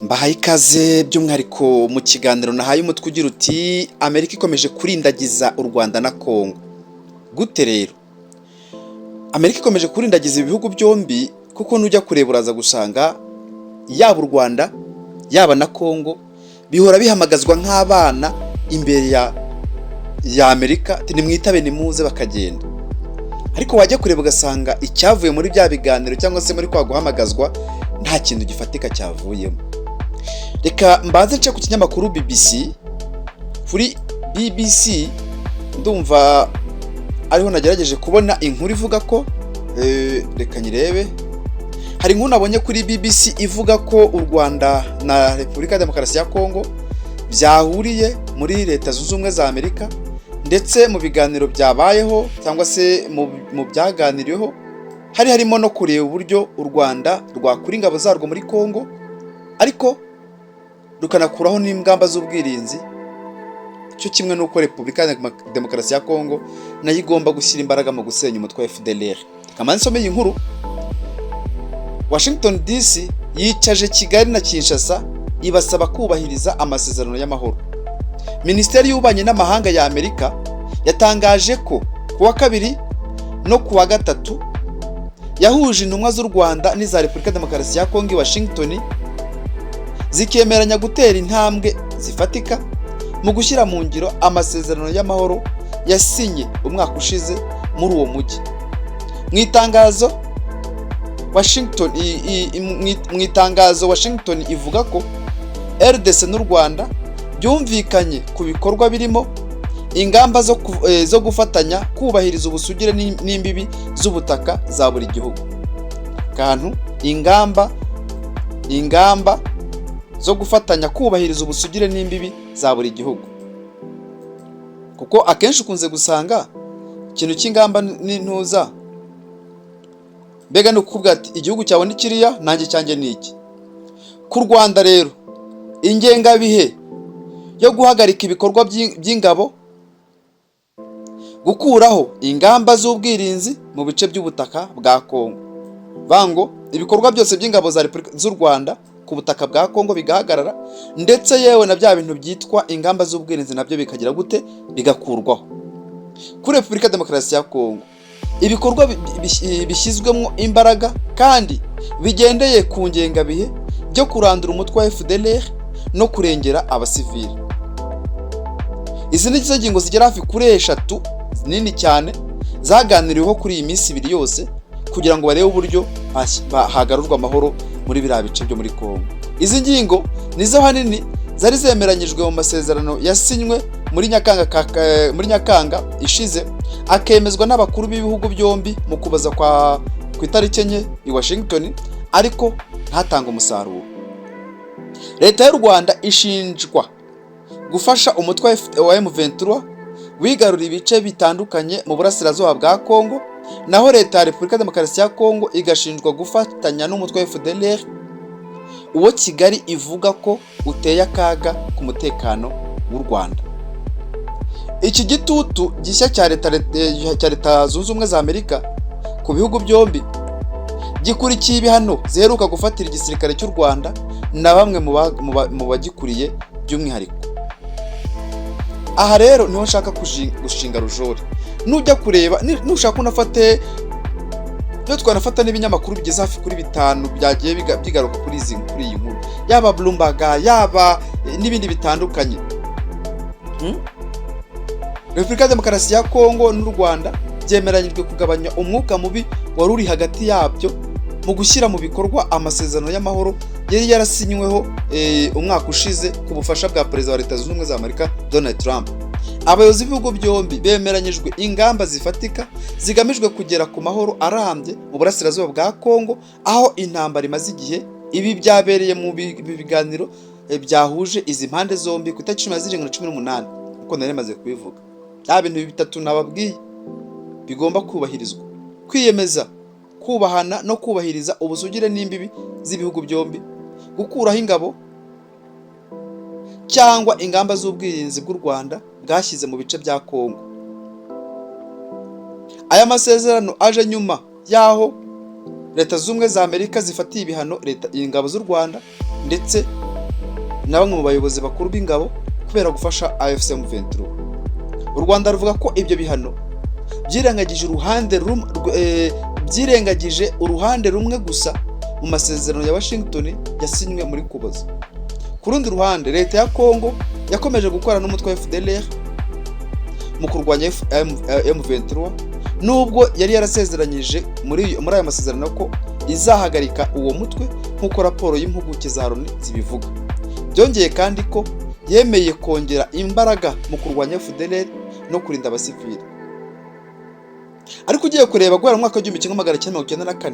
Mbahaye ikaze by'umwihariko mu kiganiro nahaye umutwe ugira uti: "Amerika ikomeje kurindagiza u Rwanda na Kongo." Gute rero Amerika ikomeje kurindagiza ibihugu byombi? Kuko nujya kureba uraza gusanga yaba u Rwanda, yaba na Kongo bihora bihamagazwa nk'abana imbere ya Amerika, ati: "Nimwitabe, nimuze", bakagenda. Ariko wajya kureba ugasanga icyavuye muri bya biganiro cyangwa se muri kwa guhamagazwa nta kintu gifatika cyavuyemo. Reka mbanze nce ku kinyamakuru BBC. Kuri BBC ndumva ariho nagerageje kubona inkuru ivuga ko reka nyirebe. Hari inkuru nabonye kuri BBC ivuga ko u Rwanda na Repubulika ya Demokarasi ya Kongo byahuriye muri Leta Zunze Ubumwe za Amerika, ndetse mu biganiro byabayeho cyangwa se mu byaganiriweho hari harimo no kureba uburyo u Rwanda rwakura ingabo zarwo muri Kongo, ariko rukanakuraho n'ingamba z'ubwirinzi, cyo kimwe n'uko Repubulika ya Demokarasi ya Kongo nayo igomba gushyira imbaraga mu gusenya umutwe wa FDLR. Reka mbanze nsome iyi nkuru. Washington DC yicaje Kigali na Kinshasa, ibasaba kubahiriza amasezerano y'amahoro. Minisiteri y'Ububanyi n'Amahanga ya Amerika yatangaje ko ku wa kabiri no ku wa gatatu yahuje intumwa z'u Rwanda n'iza Repubulika Demokarasi ya Kongo i Washington, zikemeranya gutera intambwe zifatika mu gushyira mu ngiro amasezerano y'amahoro yasinye umwaka ushize muri uwo mujyi. Mu itangazo Washington ivuga ko RDC n'u Rwanda byumvikanye ku bikorwa birimo ingamba zo gufatanya kubahiriza ubusugire n'imbibi z'ubutaka za buri gihugu. Kantu ingamba zo gufatanya kubahiriza ubusugire n'imbibi za buri gihugu, kuko akenshi ukunze gusanga ikintu cy'ingamba n'intuza mbega ni ukukubwira ati: "Igihugu cyawe ni kiriya, nanjye cyanjye ni iki." Ku Rwanda rero, ingengabihe yo guhagarika ibikorwa by'ingabo, gukuraho ingamba z'ubwirinzi mu bice by'ubutaka bwa Kongo, bango ibikorwa byose by'ingabo za Repubulika z'u Rwanda ku butaka bwa Kongo bigahagarara, ndetse yewe na bya bintu byitwa ingamba z'ubwirinzi nabyo bikagira gute? Bigakurwaho. Kuri Repubulika Demokarasi ya Kongo, ibikorwa bishyizwemo imbaraga kandi bigendeye ku ngengabihe byo kurandura umutwe wa FDLR no kurengera abasivili. Izi ni zo ngingo zigera hafi kuri eshatu nini cyane zaganiriweho kuri iyi minsi 2 yose, kugira ngo barebe uburyo hagarurwa amahoro muri biriya bice byo muri Kongo. Izi ngingo nizo hanini zari zemeranyijwe mu masezerano yasinywe muri Nyakanga ishize, akemezwa n'abakuru b'ibihugu byombi mu Kuboza kwa ku itariki 4 i Washington, ariko ntatange umusaruro. Leta y'u Rwanda ishinjwa gufasha umutwe wa M23 wigarura ibice bitandukanye mu burasirazuba bwa Kongo, naho Leta ya Repubulika Demokarasi ya Kongo igashinjwa gufatanya n'umutwe wa FDLR, uwo Kigali ivuga ko uteye akaga ku mutekano w'u Rwanda. Iki gitutu gishya cya Leta Zunze Ubumwe za Amerika ku bihugu byombi gikurikiye ibihano ziheruka gufatira igisirikare cy'u Rwanda na bamwe mu bagikuriye by'umwihariko. Aha rero niho nshaka gushinga rujori. Nujya kureba, nushaka unafate, niyo twanafata n'ibinyamakuru bigeze hafi kuri bitanu byagiye bigaruka kuri iyi nkuru, yaba Bloomberg, yaba n'ibindi bitandukanye. Repubulika ya Demokarasi ya Kongo n'u Rwanda byemeranyijwe kugabanya umwuka mubi wari uri hagati yabyo mu gushyira mu bikorwa amasezerano y'amahoro yari yarasinyweho umwaka ushize ku bufasha bwa Perezida wa Leta Zunze Ubumwe za Amerika Donald Trump. Abayobozi b'ibihugu byombi bemeranyijwe ingamba zifatika zigamijwe kugera ku mahoro arambye mu burasirazuba bwa Kongo, aho intambara imaze igihe. Ibi byabereye mu biganiro byahuje izi mpande zombi ku itariki 17 na 18, uko nari maze kubivuga. Bya bintu bitatu nababwiye bigomba kubahirizwa: kwiyemeza kubahana no kubahiriza ubusugire n'imbibi z'ibihugu byombi, gukuraho ingabo cyangwa ingamba z'ubwirinzi bw'u Rwanda bwashyize mu bice bya Kongo. Aya masezerano aje nyuma y'aho Leta Zunze Ubumwe za Amerika zifatiye ibihano leta, ingabo z'u Rwanda ndetse na bamwe mu bayobozi bakuru b'ingabo kubera gufasha AFC M23. U Rwanda ruvuga ko ibyo bihano byirengagije uruhande rumwe gusa mu masezerano ya Washington yasinywe muri Kuboza. Ku rundi ruhande, leta ya Congo yakomeje gukorana n'umutwe wa FDLR mu kurwanya M23, nubwo yari yarasezeranyije muri aya masezerano ko izahagarika uwo mutwe, nk'uko raporo y'impuguke za Loni zibivuga. Byongeye kandi ko yemeye kongera imbaraga mu kurwanya FDLR no kurinda abasivili. Ariko ugiye kureba, guhera mu mwaka wa 1994,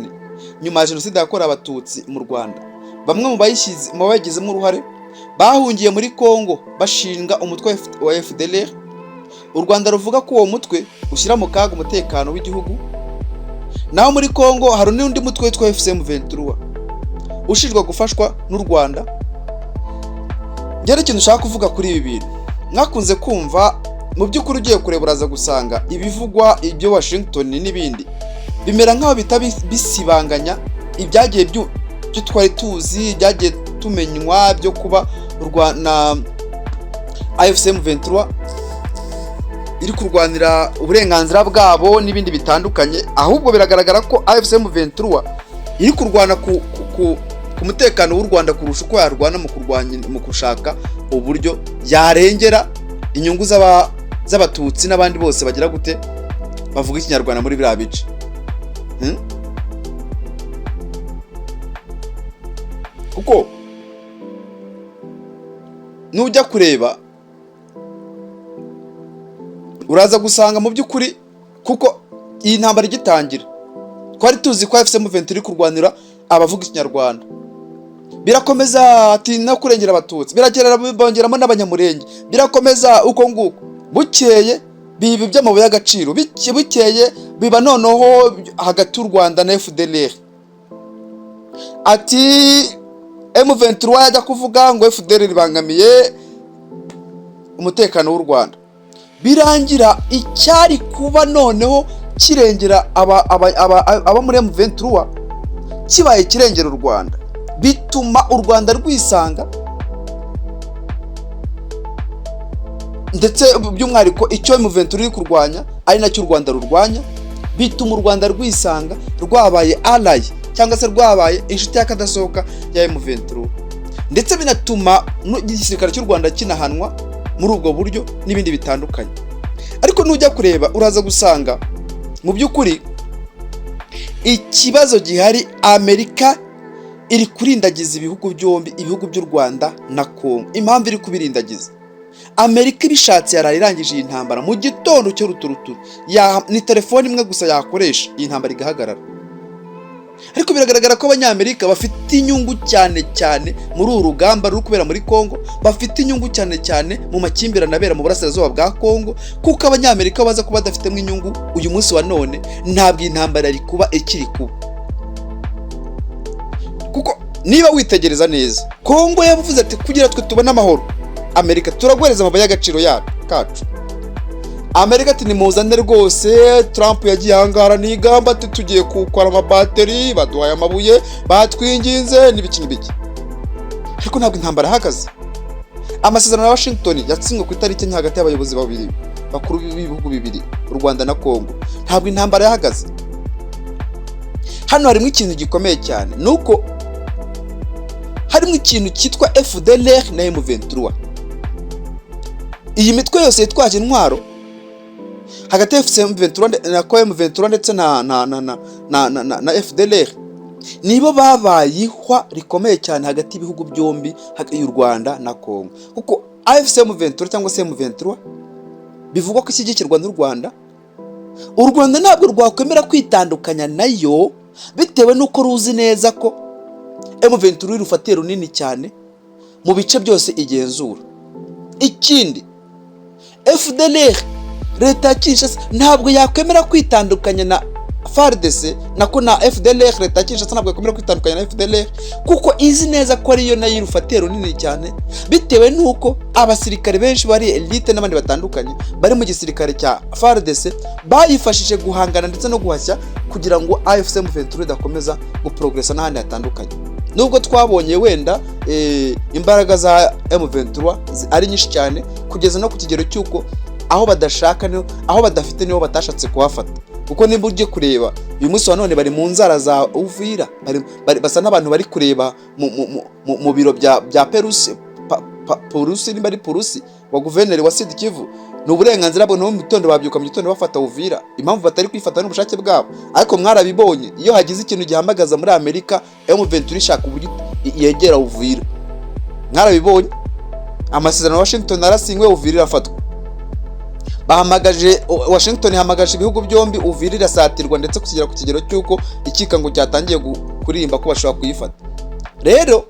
nyuma ya Jenoside yakorewe Abatutsi mu Rwanda, bamwe mu bayigizemo uruhare bahungiye muri Congo, bashinga umutwe wa FDLR. U Rwanda ruvuga ko uwo mutwe ushyira mu kaga umutekano w'igihugu. Naho muri Congo hari n'undi mutwe witwa AFC M23 ushinjwa gufashwa n'u Rwanda. Ngere ikintu ushaka kuvuga kuri ibi bintu mwakunze kumva. Mu by'ukuri, ugiye kureba uraza gusanga ibivugwa, ibyo Washington n'ibindi, bimera nk'aho bisibanganya ibyagiye byo twari tuzi, ibyagiye tumenywa byo kuba u Rwanda, AFC M23 iri kurwanira uburenganzira bwabo n'ibindi bitandukanye. Ahubwo biragaragara ko AFC M23 iri kurwana ku mutekano w'u Rwanda kurusha uko yarwana mu kurwanya, mu gushaka uburyo yarengera inyungu z'Abatutsi n'abandi bose bagira gute, bavuga Ikinyarwanda muri biriya bice. Kuko nujya kureba uraza gusanga mu by'ukuri, kuko iyi ntambara igitangira twari tuzi ko AFC M23 iri kurwanira abavuga Ikinyarwanda, birakomeza ati no kurengera Abatutsi, biragera bongeramo n'Abanyamurenge, birakomeza uko nguko. Bukeye biba iby'amabuye y'agaciro, bukeye biba noneho hagati y'u Rwanda na FDLR. Ati M23 yajya kuvuga ngo FDLR ibangamiye umutekano w'u Rwanda, birangira icyari kuba noneho kirengera aba muri M23 kibaye kirengera u Rwanda, bituma u Rwanda rwisanga, ndetse by'umwihariko icyo M23 iri kurwanya ari nacyo u Rwanda rurwanya, bituma u Rwanda rwisanga rwabaye ally cyangwa se rwabaye inshuti y'akadasohoka ya M23, ndetse binatuma n'igisirikare cy'u Rwanda kinahanwa muri ubwo buryo n'ibindi bitandukanye. Ariko nujya kureba uraza gusanga mu by'ukuri ikibazo gihari, Amerika iri kurindagiza ibihugu byombi, ibihugu by'u Rwanda na Congo. Impamvu iri kubirindagiza, Amerika ibishatse yaraye irangije iyi ntambara mu gitondo cyo ruturuturu. Ni telefone imwe gusa yakoresha, iyi ntambara igahagarara. Ariko biragaragara ko Abanyamerika bafite inyungu cyane cyane muri uru rugamba ruri kubera muri Congo, bafite inyungu cyane cyane mu makimbirane abera mu burasirazuba bwa Congo, kuko Abanyamerika baza kuba badafitemo inyungu, uyu munsi wa none ntabwo iyi ntambara yari kuba ikiri kuba. Kuko niba witegereza neza, Congo yavuze ati: "Kugira twe tubone amahoro, Amerika turaguhereza amabuye y'agaciro yacu kacu." Amerika ati: "Nimuzane rwose." Trump yagiye ahangara n'igamba ati: "Tugiye gukora amabateri, baduhaye amabuye, batwinginze n'ibiki n'ibiki." Ariko ntabwo intambara ihagaze. Amasezerano ya Washington yatsinywe ku itariki 4 hagati y'abayobozi babiri bakuru b'ibihugu bibiri, u Rwanda na Congo, ntabwo intambara yahagaze. Hano harimo ikintu gikomeye cyane, ni uko harimo ikintu cyitwa FDLR na M23. Iyi mitwe yose yitwaje intwaro hagati ya AFC M23 na M23 ndetse na FDLR, nibo babaye ihwa rikomeye cyane hagati y'ibihugu byombi, y'u Rwanda na Congo. Kuko AFC M23 cyangwa se M23 bivugwa ko ishyigikirwa n'u Rwanda, u Rwanda ntabwo rwakwemera kwitandukanya nayo, bitewe n'uko ruzi neza ko M23 rufatiye runini cyane mu bice byose igenzura. Ikindi, FDLR, leta ya Kinshasa ntabwo yakwemera kwitandukanya na FARDC, nako na FDLR. Leta ya Kinshasa ntabwo yakwemera kwitandukanya na FDLR, kuko izi neza ko ariyo nayo irufatiye runini cyane, bitewe n'uko abasirikare benshi bari elite n'abandi batandukanye bari mu gisirikare cya FARDC bayifashije guhangana ndetse no guhashya kugira ngo AFC M23 idakomeza guprogressa n'ahandi hatandukanye. Nubwo twabonye wenda imbaraga za M23 ari nyinshi cyane, kugeza no ku kigero cy'uko aho badashaka niho, aho badafite niho batashatse kuhafata. Kuko nimba ugiye kureba uyu munsi wa none, bari mu nzara za Uvira, basa n'abantu bari kureba mu biro bya Perusi, Purusi, nimba ari Purusi wa guverineri wa Sud Kivu. Ni uburenganzira bwo mu gitondo babyuka, mu gitondo bafata Uvira. Impamvu batari kwifata n'ubushake bwabo, ariko mwarabibonye, iyo hagize ikintu gihamagaza muri Amerika, M23 ishaka uburyo yegera Uvira. Mwarabibonye, amasezerano ya Washington arasinywe, Uvira irafatwa. Bahamagaje Washington ihamagaje ibihugu byombi, Uvira irasatirwa, ndetse kugera ku kigero cy'uko ikikango cyatangiye kuririmba ko bashobora kuyifata. Rero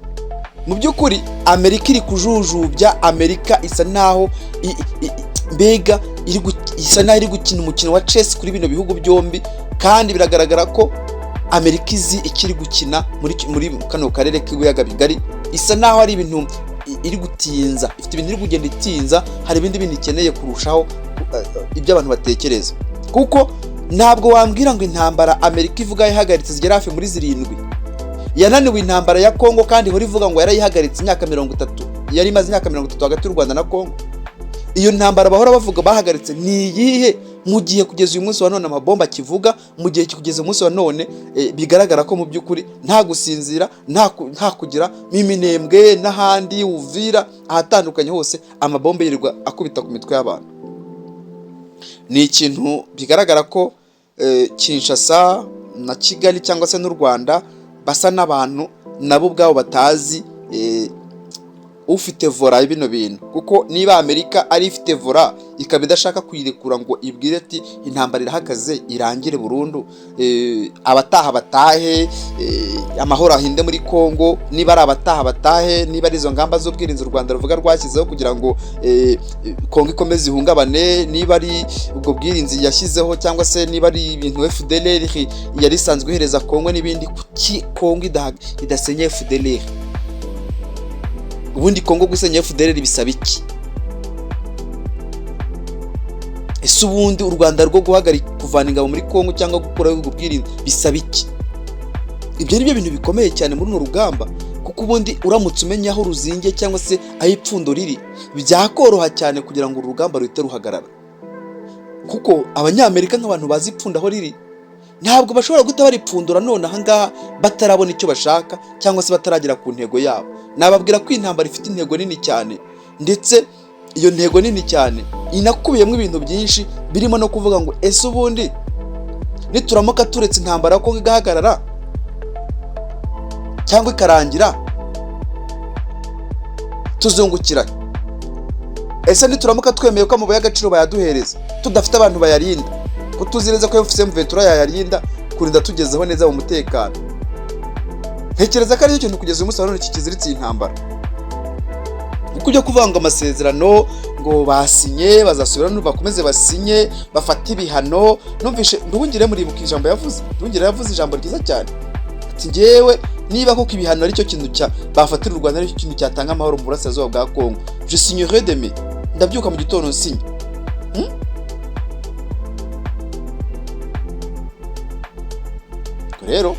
mu by'ukuri Amerika iri kujujubya. Amerika isa naho mbega isa naho iri gukina umukino wa chess kuri bino bihugu byombi, kandi biragaragara ko Amerika izi ikiri gukina muri kano karere k'ibiyaga bigari. Isa naho ari ibintu iri gutinza, ifite ibintu iri kugenda itinza. Hari ibindi bintu ikeneye kurushaho ibyo abantu batekereza, kuko ntabwo wambwira ngo intambara Amerika ivuga yahagaritse zigera hafi muri zirindwi, yananiwe intambara ya Kongo, kandi ihora ivuga ngo yarayihagaritse imyaka 30, yari imaze imyaka 30 hagati y'u Rwanda na Kongo. Iyo ntambara bahora bavuga bahagaritse ni iyihe, mu gihe kugeza uyu munsi wa none amabomba akivuga, mu gihe kugeza umunsi wa none bigaragara ko mu by'ukuri nta gusinzira, nta kugira Minembwe n'ahandi, Uvira, ahatandukanye hose amabombe yirirwa akubita ku mitwe y'abantu? Ni ikintu bigaragara ko Kinshasa na Kigali cyangwa se n'u Rwanda basa n'abantu nabo ubwabo batazi ufite volant bino bintu. Kuko niba Amerika ari ifite volant, ikaba idashaka kuyirekura ngo ibwire ati intambara irahagaze, irangire burundu, abataha batahe, amahoro ahinde muri Kongo, niba ari abataha batahe, niba ari izo ngamba z'ubwirinzi u Rwanda ruvuga rwashyizeho kugira ngo Kongo ikomeze ihungabane, niba ari ubwo bwirinzi yashyizeho, cyangwa se niba ari ibintu FDLR yari isanzwe ihereza Kongo n'ibindi, kuki Kongo idasenya FDLR? Ubundi Kongo gusenya FDLR bisaba iki? Ese ubundi u Rwanda rwo guhagarika kuvana ingabo muri Kongo cyangwa gukuraho ubwo bwirinzi bisaba iki? Ibyo ni byo bintu bikomeye cyane muri runo rugamba, kuko ubundi uramutse umenya aho ruzingiye cyangwa se aho ipfundo riri, byakoroha cyane kugira ngo uru rugamba ruhite ruhagarara. Kuko Abanyamerika nk'abantu bazi ipfundo aho riri, ntabwo bashobora guhita baripfundura none ahangaha batarabona icyo bashaka cyangwa se bataragera ku ntego yabo. Nababwira ko intambara ifite intego nini cyane, ndetse iyo ntego nini cyane inakubiyemo ibintu byinshi, birimo no kuvuga ngo ese ubundi nituramuka turetse intambara ya Kongo igahagarara cyangwa ikarangira, tuzungukira? Ese nituramuka twemeye ko amabuye y'agaciro bayaduhereza tudafite abantu bayarinda, ko tuzi neza ko AFC M23 yayarinda kurinda tugezeho neza mu mutekano? Ntekereza ko aricyo kintu kugeza uyu munsi wa none kikiziritse iyi ntambara. Kuko ujya kuvuga ngo amasezerano ngo basinye bazasubira, bakomeze basinye, bafate ibihano. Numvishe Nduhungire, muribuka ijambo yavuze? Nduhungire yavuze ijambo ryiza cyane, ati ngewe niba koko ibihano aricyo kintu cya bafatira u Rwanda, aricyo kintu cyatanga amahoro mu burasirazuba bwa Kongo, je signerai demain, ndabyuka mu gitondo nsinye. Ubwo rero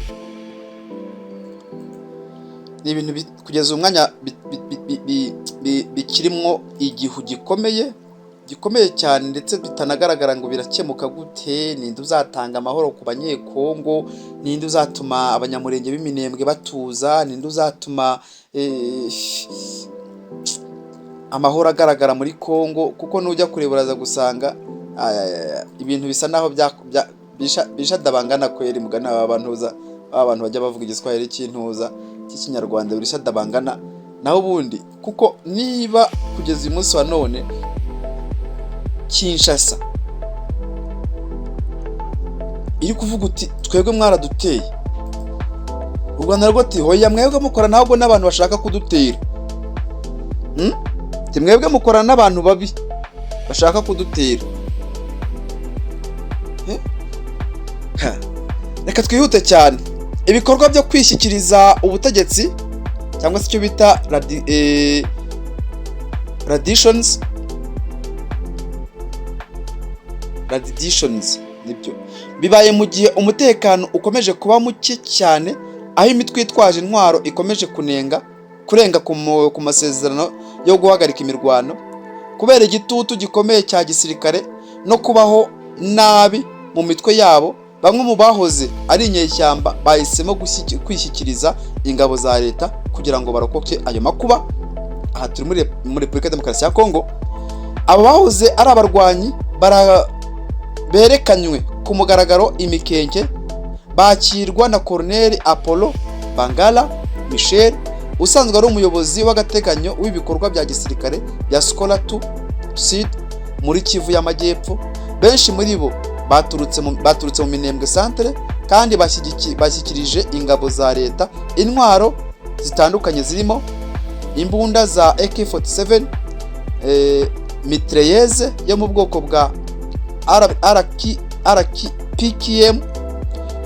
ni ibintu kugeza uyu mwanya bikirimwo igihu gikomeye, gikomeye cyane, ndetse bitanagaragara ngo birakemuka gute. Ninde uzatanga amahoro ku Banyekongo? Ninde uzatuma Abanyamurenge b'Iminembwe batuza? Ninde uzatuma amahoro agaragara muri Kongo? Kuko nujya kureba uraza gusanga ibintu bisa naho bishadabangana kweri. Mugana aba bantuza, aba bantu bajya bavuga Igiswahili cy'intuza cy'Ikinyarwanda, bishadabangana. Naho ubundi kuko niba kugeza uyu munsi wa none Kinshasa iri kuvuga uti twebwe mwaraduteye, u Rwanda rwo ati hoya, mwebwe mukora ntabwo n'abantu bashaka kudutera. Ati mwebwe mukorana n'abantu babi bashaka kudutera. Eh? Ha. Reka twihute cyane. Ibikorwa byo kwishyikiriza ubutegetsi cyangwa se icyo bita renditions, nibyo bibaye mu gihe umutekano ukomeje kuba muke cyane. Aho imitwe yitwaje intwaro ikomeje kunenga kurenga ku masezerano yo guhagarika imirwano kubera igitutu gikomeye cya gisirikare no kubaho nabi mu mitwe yabo, bamwe mu bahoze ari inyeshyamba bahisemo kwishyikiriza ingabo za leta kugira ngo barokoke ayo makuba. Aha turi muri Repubulika ya Demokarasi ya Kongo. Abo bahoze ari abarwanyi berekanywe ku mugaragaro imikenke, bakirwa na Colonel Apollo Bangala Michel, usanzwe ari umuyobozi w'agateganyo w'ibikorwa bya gisirikare bya Sokola 2 Sud muri Kivu y'Amajyepfo. Benshi muri bo baturutse mu Minembwe Centre kandi bashyikirije ingabo za leta intwaro zitandukanye, zirimo imbunda za AK47, mitrailleuse yo mu bwoko bwa RK, RK, PKM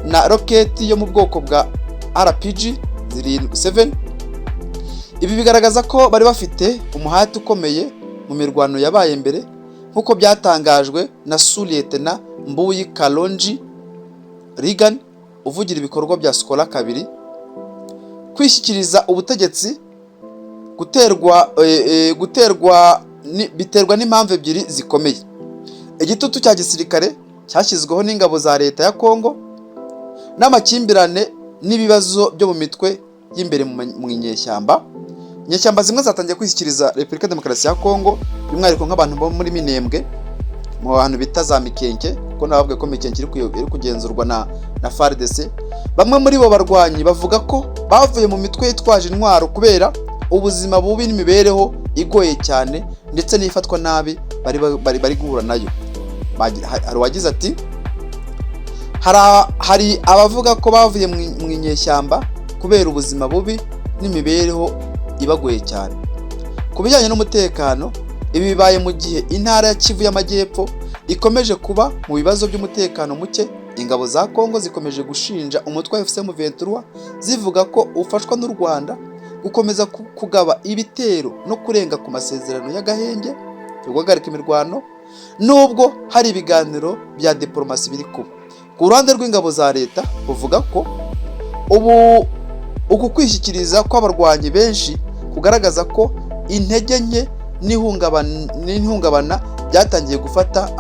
na roketi yo mu bwoko bwa RPG 7. Ibi bigaragaza ko bari bafite umuhati ukomeye mu mirwano yabaye mbere, nk'uko byatangajwe na Sous-Lieutenant Mbuyi Kalonji Regan, uvugira ibikorwa bya Sokola 2. Kwishyikiriza ubutegetsi guterwa biterwa n'impamvu ebyiri zikomeye: igitutu cya gisirikare cyashyizweho n'ingabo za leta ya Kongo n'amakimbirane n'ibibazo byo mu mitwe y'imbere mu inyeshyamba. Inyeshyamba zimwe zatangiye kwishyikiriza Repubulika ya Demokarasi ya Kongo, by'umwihariko nk'abantu bo muri Minembwe, mu bantu bita za Mikenke, kuko nababwiye ko Mikenke iri kugenzurwa na FARDC. Bamwe muri bo barwanyi bavuga ko bavuye mu mitwe yitwaje intwaro kubera ubuzima bubi n'imibereho igoye cyane, ndetse n'ifatwa nabi bari guhura nayo. Hari uwagize ati: "Hari abavuga ko bavuye mu inyeshyamba kubera ubuzima bubi n'imibereho ibagoye cyane." Ku bijyanye n'umutekano, ibi bibaye mu gihe intara ya Kivu y'Amajyepfo ikomeje kuba mu bibazo by'umutekano muke. Ingabo za Kongo zikomeje gushinja umutwe wa AFC M23, zivuga ko ufashwa n'u Rwanda, gukomeza kugaba ibitero no kurenga ku masezerano y'agahenge yo guhagarika imirwano, nubwo hari ibiganiro bya diplomasi biri kuba. Ku ruhande rw'ingabo za leta, buvuga ko ubu uku kwishyikiriza kw'abarwanyi benshi kugaragaza ko intege nke n'ihungabana byatangiye gufata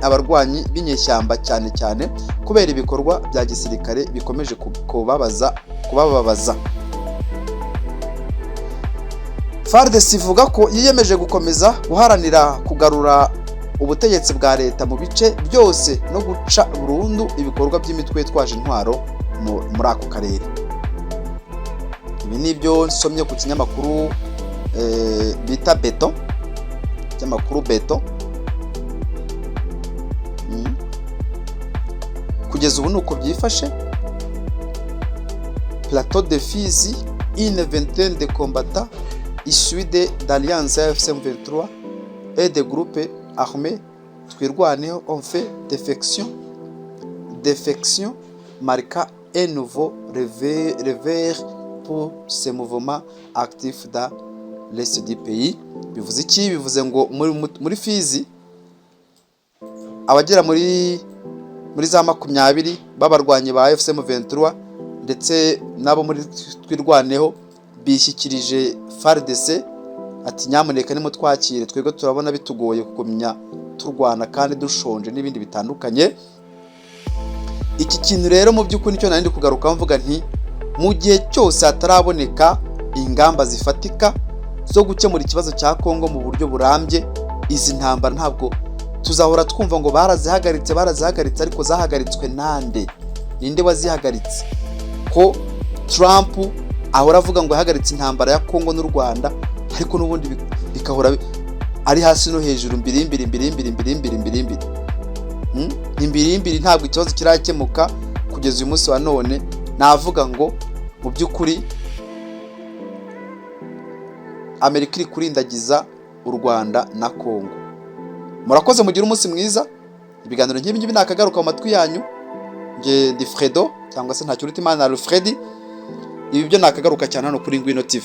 abarwanyi b'inyeshyamba, cyane cyane kubera ibikorwa bya gisirikare bikomeje kubababaza. FARDC ivuga ko yiyemeje gukomeza guharanira kugarura ubutegetsi bwa leta mu bice byose no guca burundu ibikorwa by'imitwe yitwaje intwaro muri ako karere. Ibi ni ibyo nsomye ku kinyamakuru bita Beto, ikinyamakuru Beto. Kugeza ubu ni uko byifashe. Plateau de Fizi, une vingtaine de combattants issus de d'Alliance AFC M23 et des groupes armés Twirwaneho ont fait défection, marquant un nouveau revers pour ce mouvement actif dans l'est du pays. Bivuze iki? Bivuze ngo muri Fizi abagera muri za 20 b'abarwanyi ba AFC M23 ndetse n'abo muri Twirwaneho bishyikirije FARDC, ati: "Nyamuneka nimutwakire, twebwe turabona bitugoye kugumya turwana kandi dushonje," n'ibindi bitandukanye. Iki kintu rero mu by'ukuri nicyo nari ndi kugaruka mvuga nti mu gihe cyose hataraboneka ingamba zifatika zo gukemura ikibazo cya Kongo mu buryo burambye, izi ntambara ntabwo tuzahora twumva ngo barazihagaritse, barazihagaritse. Ariko zahagaritswe nande? Ninde wazihagaritse, ko Trump ahora avuga ngo yahagaritse intambara ya Kongo n'u Rwanda, ariko n'ubundi bikahora ari hasi no hejuru, mbiri mbiri mbiri mbiri mbiri mbiri mbiri mbiri? Imbiri mbiri, ntabwo ikibazo kirakemuka kugeza uyu munsi wa none. Navuga ngo mu by'ukuri Amerika iri kurindagiza u Rwanda na Kongo. Murakoze, mugire umunsi mwiza. Ibiganiro nk'ibi ngibi nakagaruka mu matwi yanyu. Nge ndi Fredo, cyangwa se Ntakirutimana Alfred. Ibi byo nakagaruka cyane hano kuri Ngwino TV.